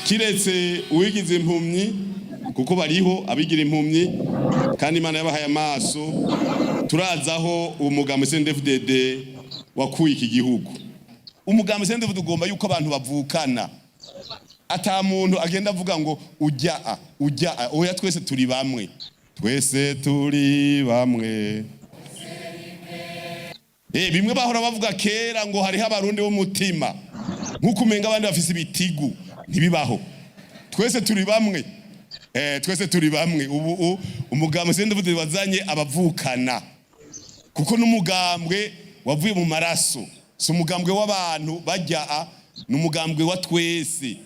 Kiretse uwigize impumyi, kuko bariho abigira impumyi kandi Imana yabahaye amaso. Turazi aho umugambi CNDD-FDD wakuye iki gihugu. Umugambi CNDD-FDD ugomba yuko abantu bavukana, ata muntu agenda avuga ngo ujya a ujya a, oya, twese turi bamwe, twese turi bamwe. Bimwe bahora bavuga kera ngo hariho Abarundi b'umutima, nk'uko umenga abandi bafise ibitigu, ntibibaho. Twese turi bamwe, twese turi bamwe. Ubu umugambwe CNDD-FDD wazanye abavukana, kuko n'umugambwe wavuye mu maraso, si umugambwe w'abantu bajya a, ni umugambwe wa twese.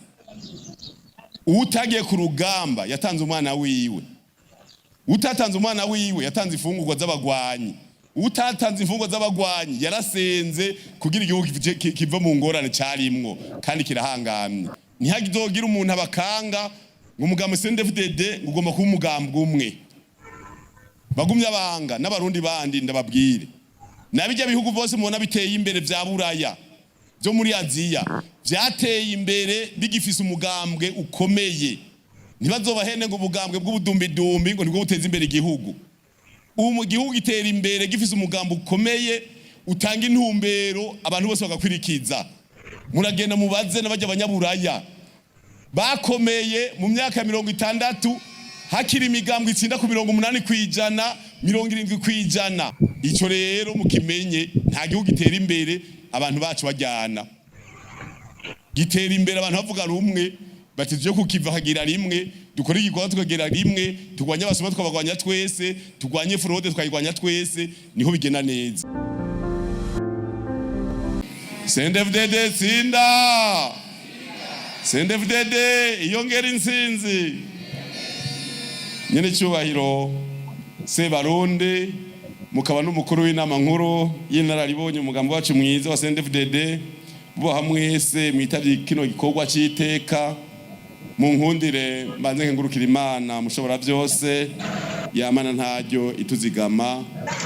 Utagiye ku rugamba yatanze umwana wiwe, utatanze umwana wiwe yatanze imfungurwa z'abagwanyi, utatanze imfungurwa z'abagwanyi yarasenze kugira igihugu kive mu ngorane carimwo kandi kirahangamye. Ntihazogira umuntu abakanga ngo umugambi CNDD-FDD ngo ugomba kuba umugambwe umwe. Bagumye abanga n'Abarundi bandi, ndababwire, nabijya bihugu bose mubona biteye imbere vya Buraya, byo muri Aziya, vyateye imbere bigifise umugambwe ukomeye. Ntibazobahene ngo ubugambwe bw'ubudumbidumbi ngo nibwo buteza imbere igihugu. Ubu mu gihugu gitera imbere gifise umugambi ukomeye utanga intumbero, abantu bose bagakwirikiza. Muragenda mubaze n'abajya abanyaburaya bakomeye mu myaka 60, hakiri imigambwe itsinda ku 80%, 70%. Ico rero mukimenye, nta gihugu gitera imbere abantu bacu bajyana. Gitera imbere abantu bavuga rumwe, bati tuje kukiva hagira rimwe, dukore igikorwa tukagera rimwe, turwanye abasoma tukabagwanya twese, turwanye fraude tukayirwanya twese, niho bigenda neza. CNDD-FDD tsinda! CNDD-FDD iyongera intsinzi! Nyene cyubahiro Sebarundi, mukaba n'umukuru w'inama nkuru y'inararibonye umugambi wacu mwiza wa CNDD-FDD, bubaha mwese mwitavye kino gikorwa c'iteka, mu nkundire mbanze nkengurukira Imana mushobora byose, yamana ntaryo ituzigama,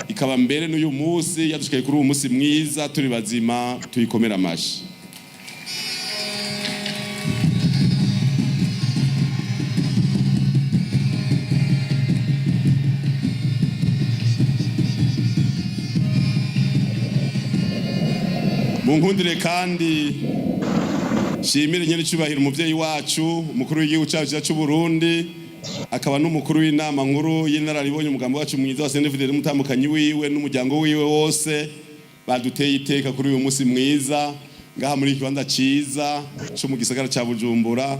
ikaba mbere n'uyu munsi yadushikaye kuri uyu munsi mwiza turi bazima, tuyikomera amashi. Mu nkundire kandi shimire nyene cyubahiro umuvyeyi wacu, umukuru w'igihugu cyacu cy'u Burundi, akaba n'umukuru w'inama nkuru y'inararibonye umugambi wacu mwiza wa CNDD-FDD, n'umutambukanyi wiwe n'umuryango wiwe wose baduteye iteka kuri uyu munsi mwiza ngaha muri iki kibanza ciza cyo mu gisagara ca Bujumbura,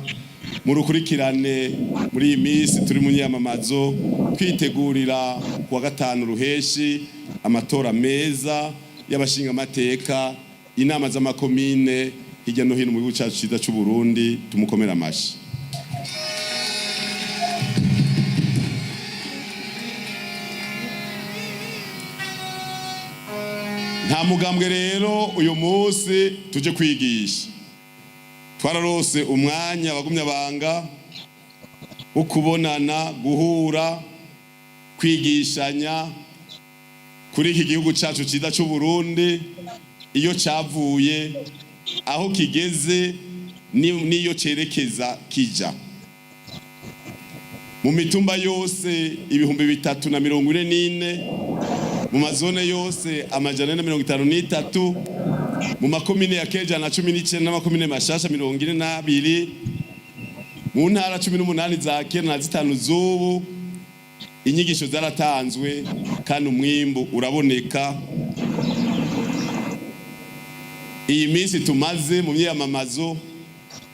mu rukurikirane muri iyi minsi turi mu myamamazo, twitegurira kuwa gatanu ruheshi amatora meza y'abashinga amateka, inama z'amakomine hirya no hino mu gihugu cyacu cyiza cy'u Burundi. Tumukomera amashi. Nta mugambwe rero uyu munsi tuje kwigisha. Twararose umwanya, abagumya banga, wo kubonana, guhura, kwigishanya kuri iki gihugu cyacu cyiza cy'u Burundi, iyo cyavuye, aho kigeze, n'iyo cerekeza kija. Mu mitumba yose 3044, mu mazone yose 453, mu makomine ya keja na 19 n'amakomine mashasha 42, mu ntara 18 za kera na zitanu z'ubu, inyigisho zaratanzwe kandi umwimbu uraboneka. Iyi minsi tumaze mu myiyamamazo,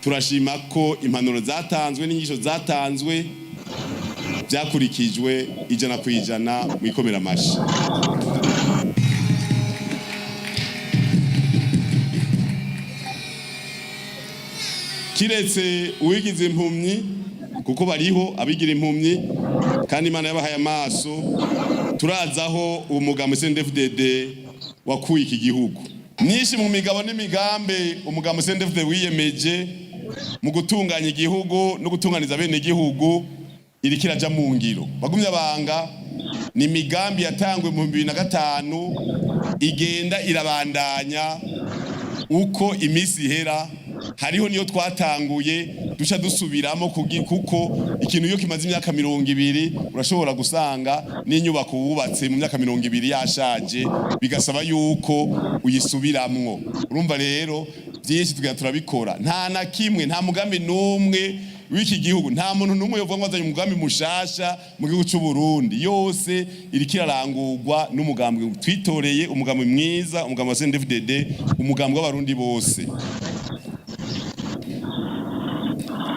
turashima ko impanuro zatanzwe n'inyigisho zatanzwe byakurikijwe 100% mu ikomera amashi. Kiretse uwigize impumyi, kuko bariho abigira impumyi kandi Imana yabahaye amaso. Turazi aho umugambi CNDD-FDD wakuye iki gihugu. Myinshi mu migabo n'imigambi umugambi CNDD-FDD wiyemeje mu gutunganya igihugu no gutunganiza bene igihugu iriko iraja mu ngiro. Bagumye abanga, ni imigambi yatangwe mu 2005, igenda irabandanya uko iminsi ihera. Hariho niyo twatanguye duca dusubiramo, kuko ikintu iyo kimaze imyaka 20, urashobora gusanga n'inyubako wubatse mu myaka 20 yashaje, bigasaba yuko uyisubiramwo. Urumva rero, byinshi tugenda turabikora. Nta na kimwe, nta mugambi n'umwe w'iki gihugu, nta muntu n'umwe yovuga ngo azanye umugambi mushasha mu gihugu cy'u Burundi. Yose iriko irarangurwa n'umugambi twitoreye, umugambi mwiza, umugambi wa CNDD-FDD, umugambi w'Abarundi bose.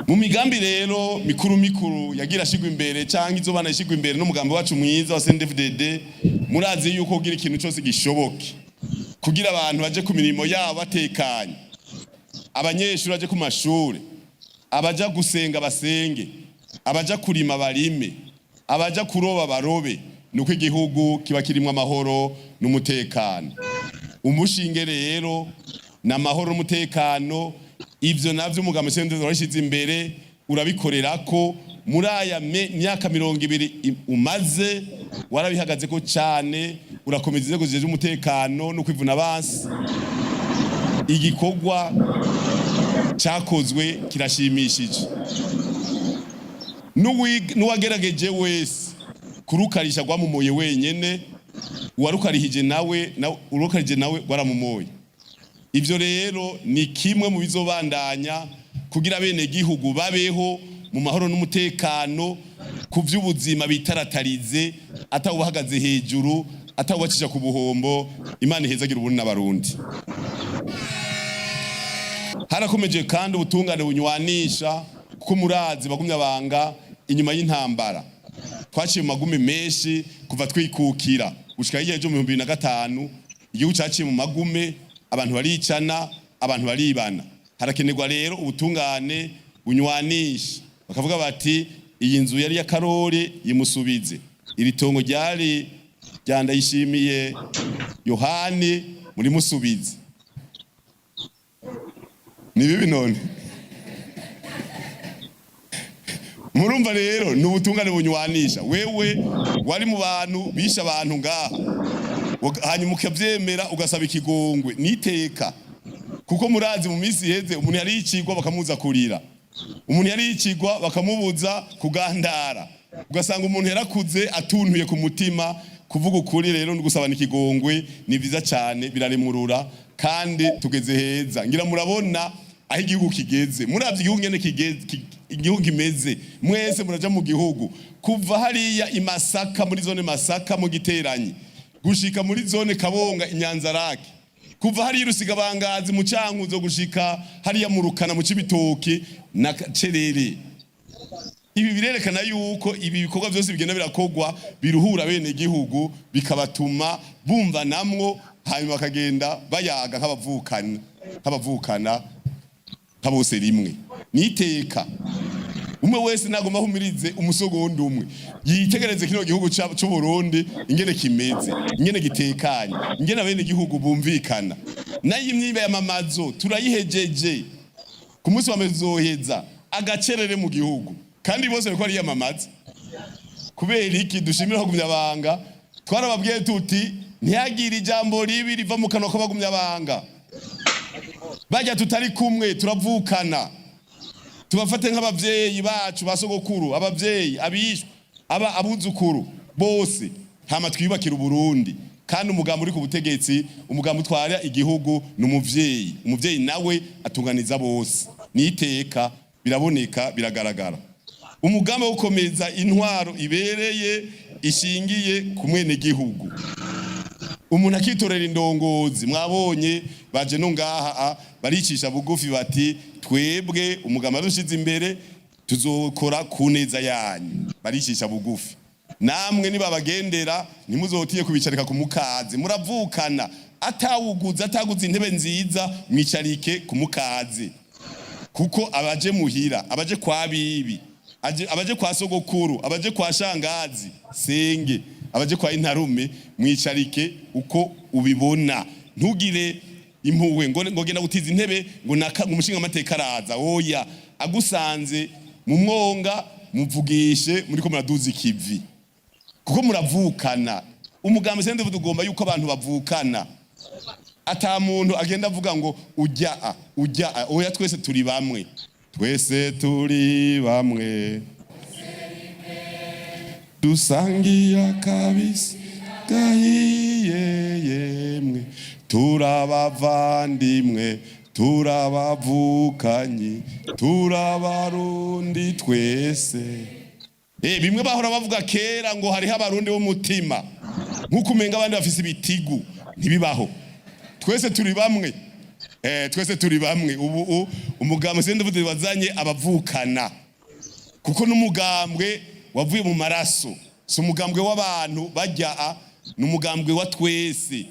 Mu migambi rero mikuru mikuru yagira ashigwa imbere cyangwa izo bana ishigwa imbere n'umugambi wacu mwiza wa CNDD-FDD, murazi yuko kugira ikintu cyose gishoboke, kugira abantu baje ku mirimo yabo batekanye, abanyeshuri baje ku mashuri, abaja gusenga basenge, abaja kurima barime, abaja kuroba barobe, nuko igihugu kiba kirimwo amahoro n'umutekano. Umushinge rero ni amahoro n'umutekano. Ivyo navyo umugambi CNDD warashize imbere, urabikorera ko muri aya myaka 20 umaze, warabihagaze ko cyane, urakomeza inzego zijejwe umutekano no kwivuna abansi. Igikorwa cyakozwe kirashimishije. N'uwagerageje wese kurukarisha rwamumoye wenyene, uwarukarihije nawe, urukarije nawe rwaramumoye. Ivyo rero ni kimwe mu bizobandanya kugira bene gihugu babeho mu mahoro n'umutekano, ku vy'ubuzima bitaratarize, atawubahagaze hejuru, atawubacisha ku buhombo. Imana ihezagira Uburundi n'Abarundi. Harakomeje kandi ubutungane bunywanisha, kuko murazi bagumya banga inyuma y'intambara twaciye mu magume menshi kuva twikukira gushika hirya ejo mu 2005. Igihugu caciye mu magume, abantu baricana, abantu baribana. Harakenerwa rero ubutungane bunywanisha, bakavuga bati: "Iyi nzu yari ya Karori, yimusubize. Iri tongo ryari rya Ndayishimiye Yohani, murimusubize." Ni bibi none? Murumva rero, ni ubutungane bunywanisha. Wewe wari mu bantu bishe abantu ngaha, hanyuma ukavyemera, ugasaba ikigongwe niteka, kuko murazi mu minsi iheze umuntu yari yicigwa bakamuza kurira, umuntu yari yicigwa bakamubuza kugandara, ugasanga umuntu yarakuze atuntuye ku mutima. Kuvuga ukuri rero no gusabana ikigongwe ni vyiza cyane, biraremurura, kandi tugeze heza. Ngira murabona aho igihugu kigeze. Muravye igihugu ngene kigeze, igihugu kimeze, mwese muraja mu gihugu, kuva hariya i Masaka muri zone Masaka mu Giteranyi, gushika muri zone Kabonga Inyanzarake, kuva hariya Rusigabangazi mu Cankuzo, gushika hariya mu Rukana mu Cibitoki na Cerere. Ibi birerekana yuko ibi bikorwa byose bigenda birakorwa biruhura bene gihugu, bikabatuma bumva namwo, hanyuma bakagenda bayaga nk'abavukana, nka bose rimwe niteka. Umwe wese nagomba ahumirize umusogondi umwe, yitegereze kino gihugu c'u Burundi ingene kimeze, ingene gitekanye, ingene abene gihugu bumvikana. Nayo imyiyamamazo turayihejeje, ku munsi wa mbere tuzoheza agacerere mu gihugu, kandi bose bariko bariyamamaza. Kubera iki? Dushimira abagumyabanga. Twarababwiye tuti: "Ntihagire ijambo ribi riva mu kanwa k'abagumyabanga bajya tutari kumwe, turavukana, tubafate nk'abavyeyi bacu, ba sogokuru, abavyeyi, abishwa, aba abuzukuru bose, hama twiyubakira Uburundi." Kandi umugambi uri ku butegetsi, umugambi utwara igihugu, ni umuvyeyi. Umuvyeyi nawe atunganiza bose, niteka biraboneka, biragaragara. Umugambi wo gukomeza intwaro ibereye ishingiye ku mwene gihugu, umuntu akitorera indongozi. Mwabonye baje no ngaha, baricisha bugufi, bati: "Twebwe umugambi adushize imbere, tuzokora ku neza yanyu." Baricisha bugufi. Namwe nibabagendera, ntimuzotiye kubicarika ku mukazi, muravukana. Atawuguze, ataguze intebe nziza, mwicarike ku mukazi, kuko abaje muhira, abaje kwa bibi, abaje kwa sogokuru, abaje kwa shangazi senge, abaje kwa intarume, mwicarike uko ubibona. Ntugire impuhwe ngo genda gutiza intebe ngo naka, ngo umushinga amateka araza. Oya, agusanze mu mwonga, muvugishe muriko muraduza ikivi, kuko muravukana. Umugambi sende tugomba yuko abantu bavukana. Ata muntu agenda avuga ngo ujya a ujya a, oya, twese turi bamwe, twese turi bamwe, dusangiye akabisi gahiye, yemwe turabavandimwe, turabavukanyi, turabarundi twese. Bimwe bahora bavuga kera ngo hariho Abarundi b'umutima, nk'uko umenga abandi bafise ibitigu, ntibibaho. Twese turi bamwe, twese turi bamwe. Ubu umugambwe CNDD-FDD wazanye abavukana, kuko n'umugambwe wavuye mu maraso, si umugambwe w'abantu bajya a, ni umugambwe wa twese.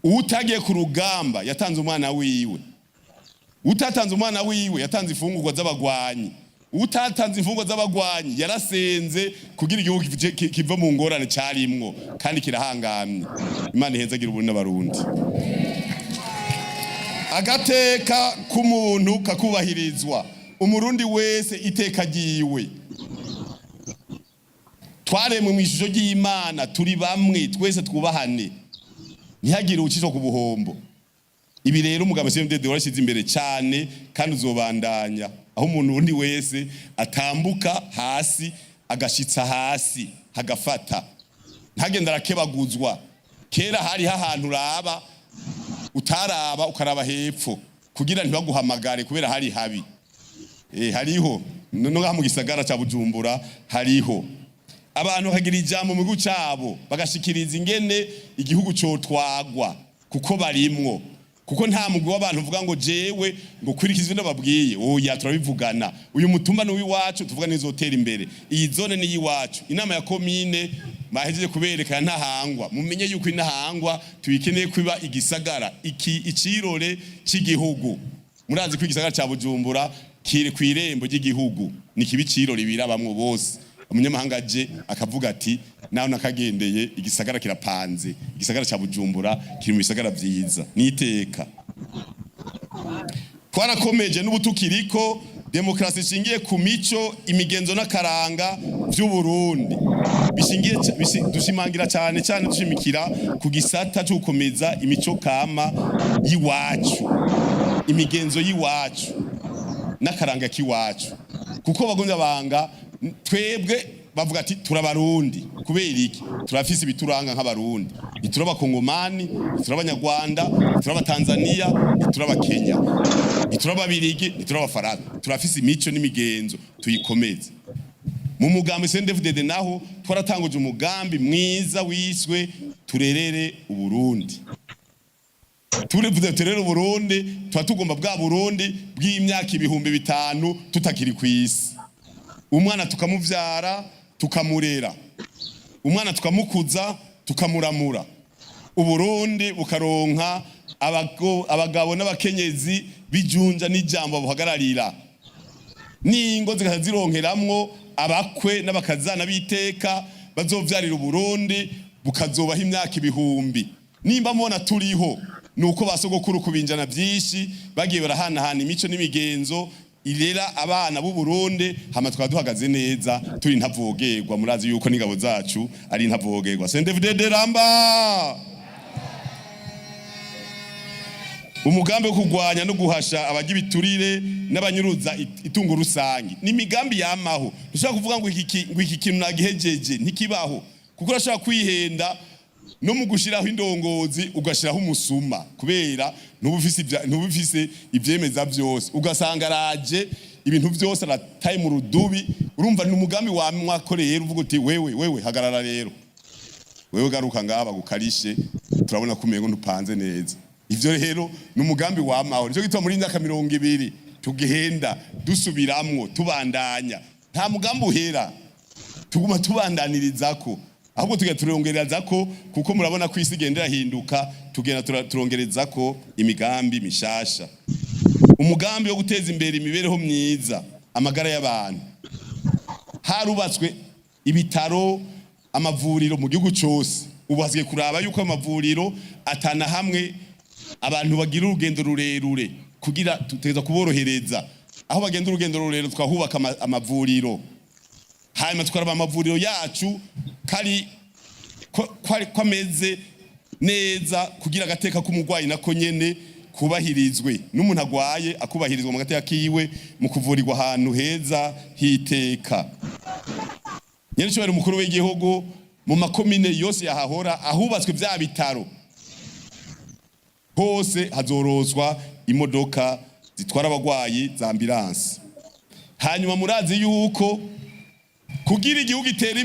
Utagiye ku rugamba yatanze umwana wiwe, utatanze umwana wiwe yatanze imfungurwa z'abagwanyi, utatanze imfungurwa z'abagwanyi yarasenze kugira igihugu kive mu ngorane carimwo kandi kirahangamye. Imana ihezagira Uburundi n'Abarundi. Agateka k'umuntu kakubahirizwa, Umurundi wese iteka ryiwe. Twaremwe mu ishusho ry'Imana, turi bamwe twese, twubahane, ntihagire ucishwa ku buhombo. Ibi rero umugabo CNDD warashyize imbere cyane kandi uzobandanya, aho umuntu undi wese atambuka hasi agashitsa hasi hagafata, ntagenda arakebaguzwa. Kera hariho ahantu uraba utaraba, ukaraba hepfo kugira ntibaguhamagare kubera hari habi. Hariho no ngaha mu gisagara ca Bujumbura, hariho abantu bakagira ijambo mu gihugu cabo, bagashikiriza ingene igihugu cotwagwa kuko barimwo, kuko nta mugwi w'abantu uvuga ngo jewe ngo kurikiza ibyo babwiye. Oya, turabivugana. Uyu mutumba ni uw'iwacu, tuvuga nizotera imbere, iyi zone ni iyiwacu. Inama ya komine bahejeje kuberekana Ntahangwa, mumenye yuko Intahangwa tuyikeneye kuba igisagara iki icirore c'igihugu. Murazi ko igisagara ca Bujumbura kiri kw'irembo ry'igihugu, ni kibi cirore birabamwo bose. Umunyamahanga aje akavuga ati naho nakagendeye, igisagara kirapanze, igisagara ca Bujumbura kiri mu bisagara vyiza niteka. Twarakomeje n'ubutukiriko demokarasi ishingiye ku mico, imigenzo n'akaranga vy'Uburundi, bishingiye dushimangira cyane cyane, dushimikira ku gisata cyo gukomeza imico kama y'iwacu, imigenzo y'iwacu n'akaranga k'iwacu, kuko bagumya banga twebwe bavuga ati turabarundi. Kubera iki? Turafise ibituranga nk'Abarundi. Ntiturabakongomani, ntiturabanyarwanda, ntiturabatanzania, ntiturabakenya, ntiturababirigi, ntiturabafaransa. Turafise imico n'imigenzo, tuyikomeze. Mu mugambi CNDD-FDD naho twaratanguje umugambi mwiza wiswe "Turerere Uburundi". Turevuze "Turere Uburundi", tuba tugomba bwa Burundi bw'imyaka 5000 tutakiri ku isi. Umwana tukamuvyara, tukamurera, umwana tukamukuza, tukamuramura, Uburundi bukaronka abagabo n'abakenyezi bijunja n'ijambo buhagararira, n'ingo zikaza zironkeramwo abakwe n'abakazana b'iteka bazovyarira Uburundi, bukazobaho imyaka ibihumbi. Nimba mubona turiho, ni uko ba sogokuru kubinjana byinshi bagiye barahanahana imico n'imigenzo irera abana b'u Burundi, hama tukaba duhagaze neza, turi ntavogerwa. Murazi yuko n'ingabo zacu ari ntavogerwa. CNDD-FDD ramba! Umugambi wo kurwanya no guhasha abajya ibiturire n'abanyuruza itungo rusange ni imigambi yamaho. Ntushobora kuvuga ngo iki kintu nagihejeje, ntikibaho, kuko urashobora kwihenda no mu gushiraho indongozi ugashiraho umusuma, kubera ntuba ufise ivyemeza vyose, ugasanga araje ibintu vyose arataye mu rudubi. Urumva ni umugambi wamwakoreye, uvuga uti wewe, wewe hagarara rero, wewe garuka ngaha bagukarishe, turabona ko umengo ntupanze neza. Ivyo rero ni umugambi wamaho. Nico gituma muri myaka 20 tugihenda dusubiramwo, tubandanya. Nta mugambi uhera, tuguma tubandanyirizako, ahubwo tugenda turongerezako, kuko murabona ko isi igenda irahinduka, tugenda turongerezako imigambi mishasha. Umugambi wo guteza imbere imibereho myiza, amagara y'abantu. Harubatswe ibitaro, amavuriro mu gihugu cyose. Ubu hasigaye kuraba yuko amavuriro atana hamwe abantu bagira urugendo rurerure, kugira tuteza kuborohereza aho bagenda urugendo rurerure, twahubaka amavuriro. Hanyuma tukaraba amavuriro yacu kari ko ameze. neza kugira agateka k'umurwayi nako nyene kubahirizwe, n'umuntu agwaye akubahirizwa mu gateka kiwe mu kuvurirwa ahantu heza hiteka. Nyenicubahiro umukuru w'igihugu, mu makomine yose yahahora ahubatswe vya bitaro, hose hazoroswa imodoka zitwara abagwayi za ambulance. Hanyuma murazi yuko kugira igihugu itera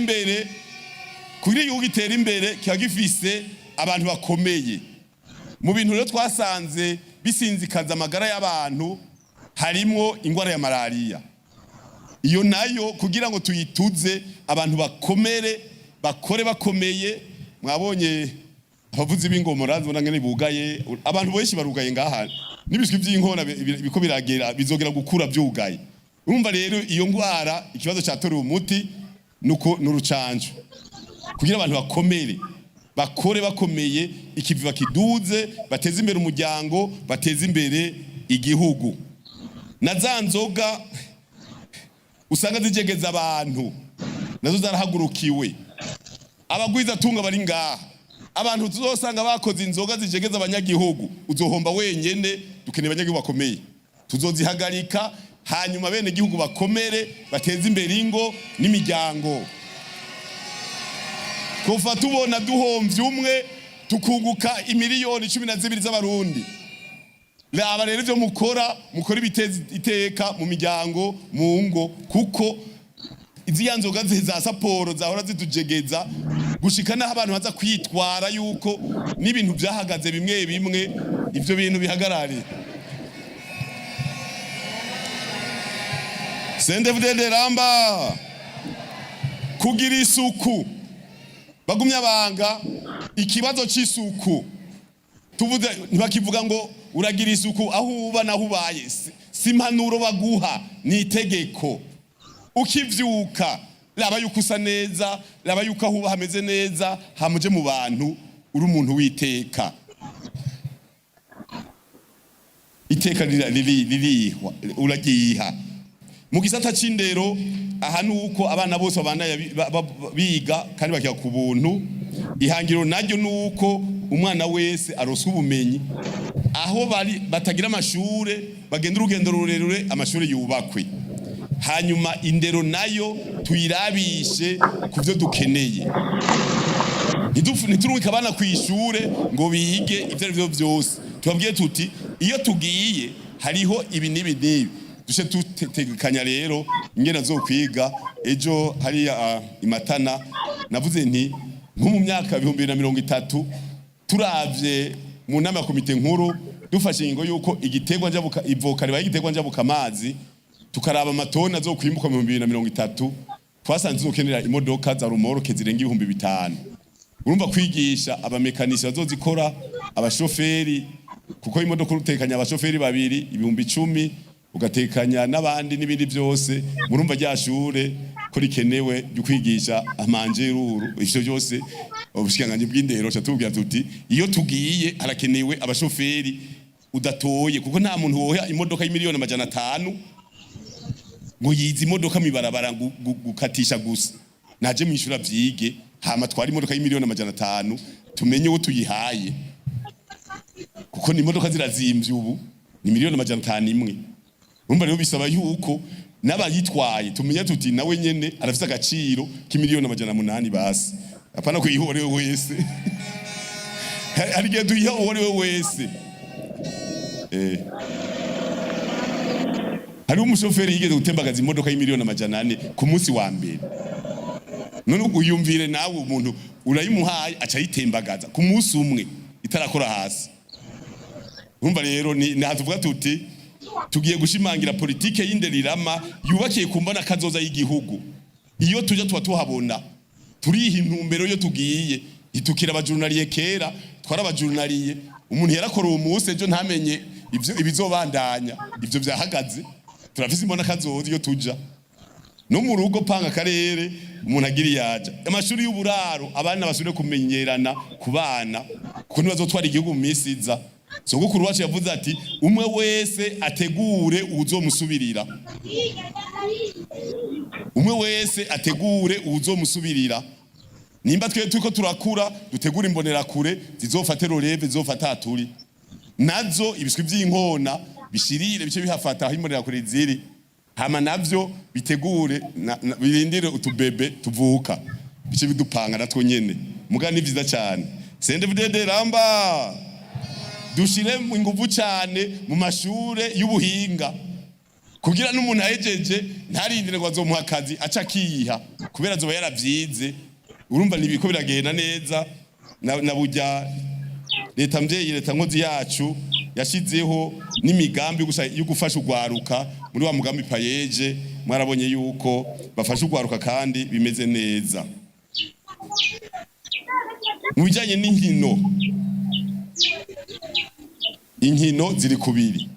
imbere kiba gifise abantu bakomeye. Mu bintu rero twasanze bisinzikaza amagara y'abantu harimwo ingwara ya malariya. Iyo nayo kugira ngo tuyituze, abantu bakomere, bakore bakomeye. Mwabonye abavuzi b'ingoma, murazibona ngene bugaye, abantu benshi barugaye ngaha, n'ibiswi vy'inkona biko biragera, bizogera gukura vyugaye. Urumva rero iyo ngwara ikibazo catorewe umuti nuko n'urucanco, kugira abantu bakomere, bakore bakomeye, ikivi bakiduze, bateze imbere umuryango, bateze imbere igihugu. Na za nzoga usanga zijegeza abantu nazo zarahagurukiwe. Abagwizatunga bari ngaha, abantu tuzosanga bakoze inzoga zijegeza abanyagihugu, uzohomba wenyene. Dukeneye abanyagihugu bakomeye, tuzozihagarika, hanyuma bene gihugu bakomere, bateze imbere ingo n'imiryango. Kuva tubona duhomvye umwe, tukunguka imiliyoni 12 z'Abarundi. Raba rero ivyo mukora, mukora ibiteza iteka mu miryango, mu ngo, kuko iziya nzoga za Sapporo zahora zitujegeza gushika naho abantu baza kwitwara yuko n'ibintu vyahagaze bimwe bimwe, ivyo bintu bihagarare. CNDD-FDD ramba! Kugira isuku, bagumye abanga ikibazo c'isuku. Tuvuze ntibakivuga ngo uragira isuku aho uba naho ubaye, si impanuro baguha, ni itegeko. Ukivyuka raba yuko usa neza, raba yuko aho uba hameze neza, hamuje mu bantu uri umuntu w'iteka. Iteka ririhwa, uragiha. Mu gisata c'indero, aha nuko abana bose babandanya biga kandi bakiga ku buntu. Ihangiro naryo nuko umwana wese aronswa ubumenyi. Aho bari batagira amashure, bagenda urugendo rurerure, amashure yubakwe. Hanyuma indero nayo tuyirabishe ku byo dukeneye. Ntiturungike abana kw'ishure ngo bige ivyo ari vyo vyose. Tubabwiye tuti iyo tugiye hariho ibi n'ibi n'ibi, duce tutegekanya rero ingene azokwiga ejo. Hariya imatana navuze nti nko mu myaka 2030, turavye mu nama ya komite nkuru, dufashe ingingo yuko igiterwa njabuka ivoka ribaye igiterwa njabuka amazi, tukaraba amatoni azokwimbuka mu 2030, twasanze tuzokenera imodoka za remorque zirenga 5000. Urumva kwigisha abamekanisi bazozikora, abashoferi, kuko imodoka urutekanya abashoferi babiri 10,000, ugatekanya n'abandi n'ibindi byose. Murumva rya shure ko rikenewe ryo kwigisha amanjeruru, ivyo byose ubushikiranganji bw'indero ca tubwira tuti iyo tugiye harakenewe abashoferi udatoye, kuko nta muntu woha imodoka y'imiliyoni 500 ngo yize imodoka mibarabara gukatisha gusa. Naje mwishura vyige, hama twari imodoka y'imiliyoni 500, tumenye uwo tuyihaye, kuko ni imodoka zirazimvye ubu, ni miliyoni 500 imwe. Urumva rero bisaba yuko n'abayitwaye tumenya tuti nawe nyene arafise agaciro k'imiliyoni 800 basi, apana kuyiha uwo ari we wese. Hari igihe tuyiha uwo ari we wese. Hariho umushoferi yigeze gutembagaza imodoka y'imiliyoni 400 ku munsi wa mbere. None uyumvire nawe, umuntu urayimuhaye aca ayitembagaza ku munsi umwe itarakora hasi. Urumva rero ni tuvuga tuti tugiye gushimangira politike y'inderirama yubakiye ku mbona kazoza y'igihugu. Iyo tuja tuba tuhabona, turiha intumbero iyo tugiye. Ntitukira abajurnaliye, kera twarabajurnaliye, umuntu yarakora uwo munsi, ejo ntamenye ivyo ibizobandanya. Ivyo vyahagaze, turafise imbona kazoza iyo tuja. No mu rugo panga akarere umuntu agira iyaja. Amashuri y'uburaro, abana basubire kumenyerana ku bana, kuko ntibazotwara igihugu mu minsi iza. Sogokuru wacu yavuze ati umwe wese ategure uwuzomusubirira, umwe wese ategure uwuzomusubirira. Nimba twe turiko turakura, dutegura imbonerakure zizofate relève, zizofata turi nazo ibiswi vy'inkona bishirire, bice bihafata aho imbonerakure ziri, hama navyo bitegure birindire utubebe tuvuka, bice bidupanga natwo nyene. Muga ni vyiza cyane. CNDD-FDD ramba! Dushire inguvu cyane mu mashure y'ubuhinga, kugira n'umuntu ahejeje ntarindire ngo azomuha akazi, aca akiyiha kubera azoba yaravyize. Urumva nibiko biragenda neza. Na burya leta mvyeyi, leta nkozi yacu, yashizeho n'imigambi yo gufasha ugwaruka muri wa mugambi PAEEJ. Mwarabonye yuko bafasha ugwaruka kandi bimeze neza. Mu bijanye n'inkino, inkino ziri kubiri.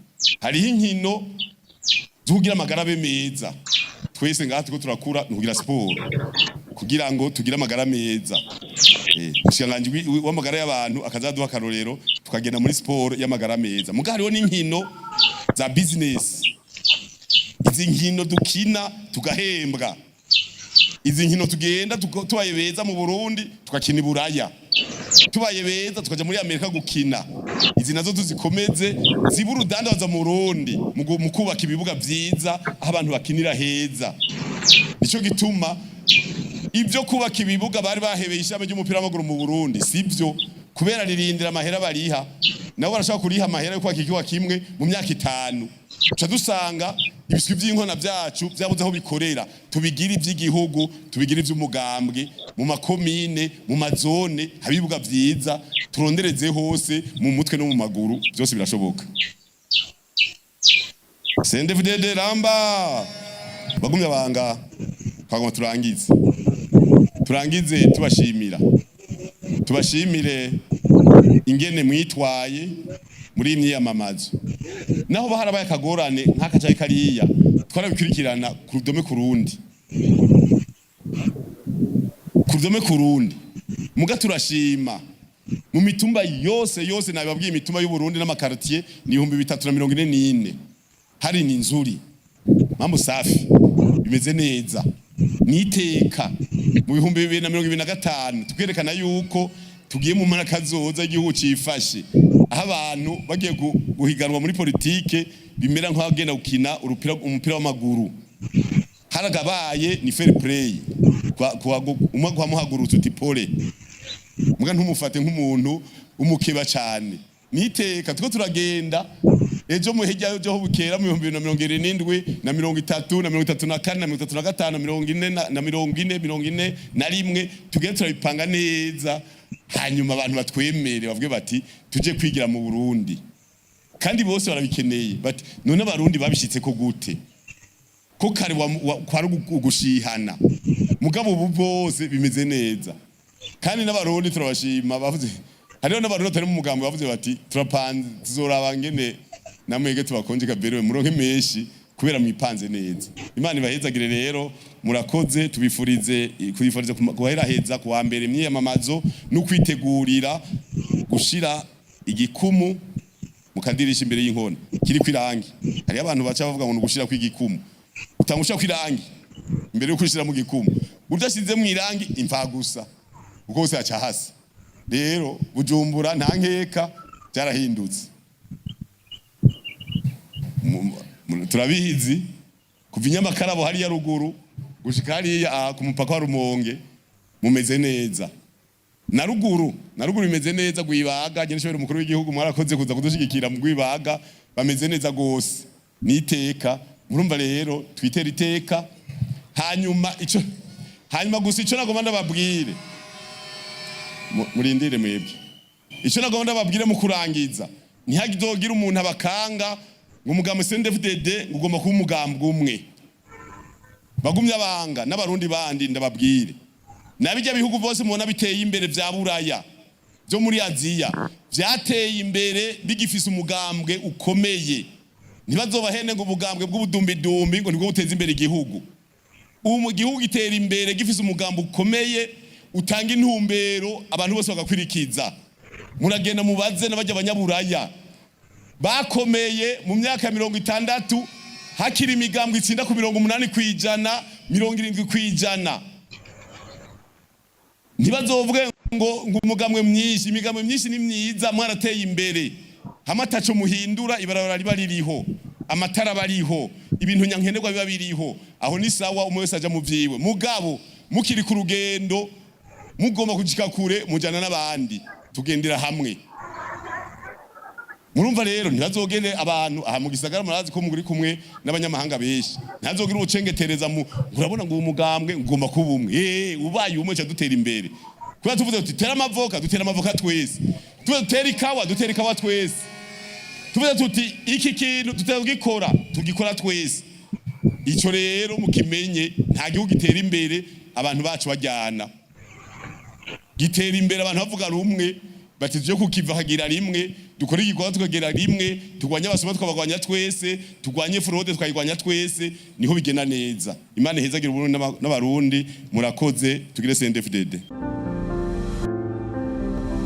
Hariho inkino zo kugira amagara abe meza. Twese ngaha turiko turakura, ni kugira siporo kugira ngo tugire amagara meza. Umushikiranganji w'amagara y'abantu akazaduha akarorero, tukagenda muri siporo y'amagara meza. Muga hariho n'inkino za business, izi nkino dukina tugahembwa, izi nkino tugenda tubaye beza mu Burundi tugakina i Buraya, tubaye beza tukaja muri Amerika gukina. Izi nazo tuzikomeze zibe urudandaza mu Burundi, mu kubaka ibibuga vyiza aho abantu bakinira heza. Nico gituma ibyo kubaka ibibuga bari bahebeye ishami ry'umupira w'amaguru mu Burundi, sivyo, kubera ririndira amahera bariha. Nabo barashobora kuriha amahera yo kubaka ikibuga kimwe mu myaka 5. Tuca dusanga ibiswi vy'inkona vyacu vyabuze aho bikorera. Tubigira ivy'igihugu, tubigira ivy'umugambwe. Mu makomine, mu mazone haba ibibuga vyiza, turondereze hose mu mutwe no mu maguru, byose birashoboka. CNDD-FDD ramba! Bagumya banga, twagomba turangize tubashimira, tubashimire ingene mwitwaye muri iyi myiyamamazo. Naho harabaye akagorane nk'aka canke kariya, twarabikurikirana ku rudome ku rundi, ku rudome ku rundi. Muga turashima mu mitumba yose yose, nabibabwiye, imitumba y'u Burundi n'amakartier ni 3044. Hari ni nzuri, mambo safi, bimeze neza. Niteka mu 2025 tukwerekana yuko tugiye mu mpana kazoza igihugu cifashe, aho abantu bagiye guhiganwa muri politike bimera nk'abagenda gukina umupira w'amaguru. Haragabaye ni fair play, umwe kwamuhagurutsa uti pole, muga ntumufate nk'umuntu umukeba cyane. Niteka tuko turagenda ejo mu hirya ejo bukera mu 2027 na 30 na 34 na 35 na 40 na 40, 41, tugende turabipanga neza, hanyuma abantu batwemere, bavuge bati tuje kwigira mu Burundi. Kandi bose barabikeneye, bati none abarundi babishitse ko gute, ko kare kwari ugushihana, mugabo ubu bose bimeze neza. Kandi n'abarundi turabashima, bavuze, hariho n'abarundi batari mu mugambo bavuze bati turapanze, tuzoraba ngene namwege tubakonje kaberewe, muronke menshi kubera mwipanze neza. Imana ibahezagire rero, murakoze. Tubifurize kubifurize kubaheraheza kuwa mbere imyiyamamazo no kwitegurira gushira igikumu mu kadirisha imbere y'inkona kiri kwirangi. Hariyo abantu baca bavuga ngo ni ugushira kw'igikumu. Utanga ushira kw'irangi imbere yo kwishira mu gikumu, udashize mu irangi imva gusa, kuko hose haca hasa. Rero Bujumbura nta nkeka byarahindutse. Turabizi kuva Inyamakarabo hariya ruguru gushika hariya ku mupaka wa Rumonge mumeze neza, na ruguru, na ruguru bimeze neza. Gwibaga nyene umukuru w'igihugu, mwarakoze kuza kudushigikira mu Gwibaga, bameze neza gose, niteka. Murumva rero twitera iteka. Hanyuma ico, hanyuma gusa ico nagomba ndababwire, murindire mwebwe, ico nagomba ndababwire mu kurangiza, ntihazogira umuntu abakanga ngo umugambi CNDD-FDD ngo ugomba kuba umugambi umwe. Bagumye abanga n'abarundi bandi, ndababwire, nabijya bihugu bose mubona biteye imbere vya Buraya, byo muri Aziya, vyateye imbere bigifise umugambwe ukomeye. Ntibazobahene ngo ubugambwe bw'ubudumbidumbi ngo nibwo buteza imbere igihugu. Ubu mu gihugu gitera imbere gifise umugambi ukomeye utanga intumbero, abantu bose bagakwirikiza. Muragenda mubaze n'abajya abanyaburaya bakomeye mu myaka ya 60, hakiri imigambwe itsinda ku 80%, 70%. Ntibazovuge ngo umugambwe myinshi, imigambwe myinshi ni myiza mwarateye imbere, hamwe ataco muhindura, ibarabara riba ririho, amatara bariho, ibintu nyankenerwa biba biriho, aho ni sawa, umwe wese aja mu vyiwe. Mugabo mukiri ku rugendo, mugomba kushika kure, mujana n'abandi, tugendera hamwe. Murumva rero, ntibazogende abantu aha mu gisagara, murazi ko muri kumwe n'abanyamahanga benshi, ntazogire ubucengetereza mu urabona ngo umugambwe ngomba kuba umwe. Ubaye umwe ca dutera imbere, kubera tuvuze tuti tera amavoka, dutera amavoka twese, tuvuze dutera ikawa, dutera ikawa twese, tuvuze tuti iki kintu tutagikora, tugikora twese. Ico rero mukimenye, nta gihugu gitera imbere abantu bacu bajyana. Gitera imbere abantu bavuga rumwe, bati tuje kukiva kagira rimwe, dukore igikorwa tukagera rimwe, turwanye abasoma tukabagwanya twese, turwanye fraude tukayirwanya twese, niho bigenda neza. Imana ihezagira Uburundi n'Abarundi. Murakoze. Tugire CNDD-FDD.